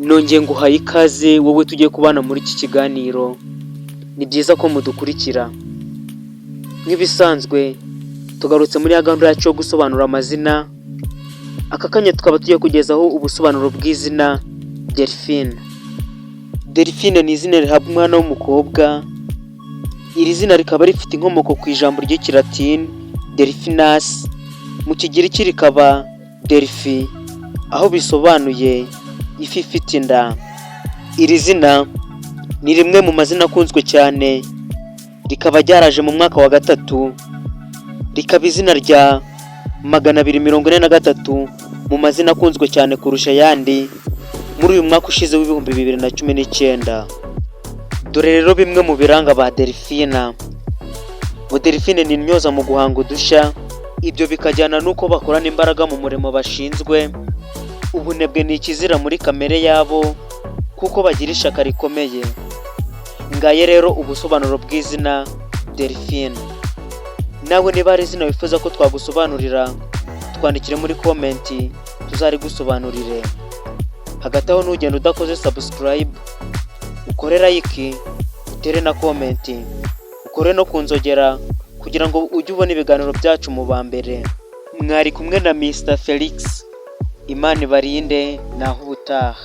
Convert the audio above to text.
Nongeye nguhaye ikaze wowe tugiye kubana muri iki kiganiro. Ni byiza ko mudukurikira. Nk'ibisanzwe, tugarutse muri ya gahunda yacu yo gusobanura amazina. Aka kanya tukaba tugiye kugezaho ubusobanuro bw'izina Delphine. Delphine ni izina rihabwa umwana w'umukobwa. Iri zina rikaba rifite inkomoko ku ijambo ry'Ikilatini Delphinus, mu Kigiriki rikaba Delphi, aho bisobanuye ifi ifite inda. Iri zina ni rimwe mu mazina akunzwe cyane, rikaba ryaraje mu mwaka wa gatatu, rikaba izina rya 243 mu mazina akunzwe cyane kurusha ayandi muri uyu mwaka ushize w'2019. Dore rero bimwe mu biranga ba Delphine. Ngo Delphine ni intyoza mu guhanga udushya, ibyo bikajyana n'uko bakorana imbaraga mu murimo bashinzwe. Ubunebwe ni ikizira muri kamere yabo kuko bagira ishyaka rikomeye. Ngaye rero ubusobanuro bw'izina Delphine. Nawe niba hari izina wifuza ko twagusobanurira, twandikire muri comment tuzarigusobanurire. Hagati aho, ntugende udakoze subscribe, ukore like, utere na comment, ukore no ku nzogera kugira ngo ujye ubona ibiganiro byacu mu ba mbere. Mwari kumwe na Mr Felix. Imana ibarinde, naho ubutaha.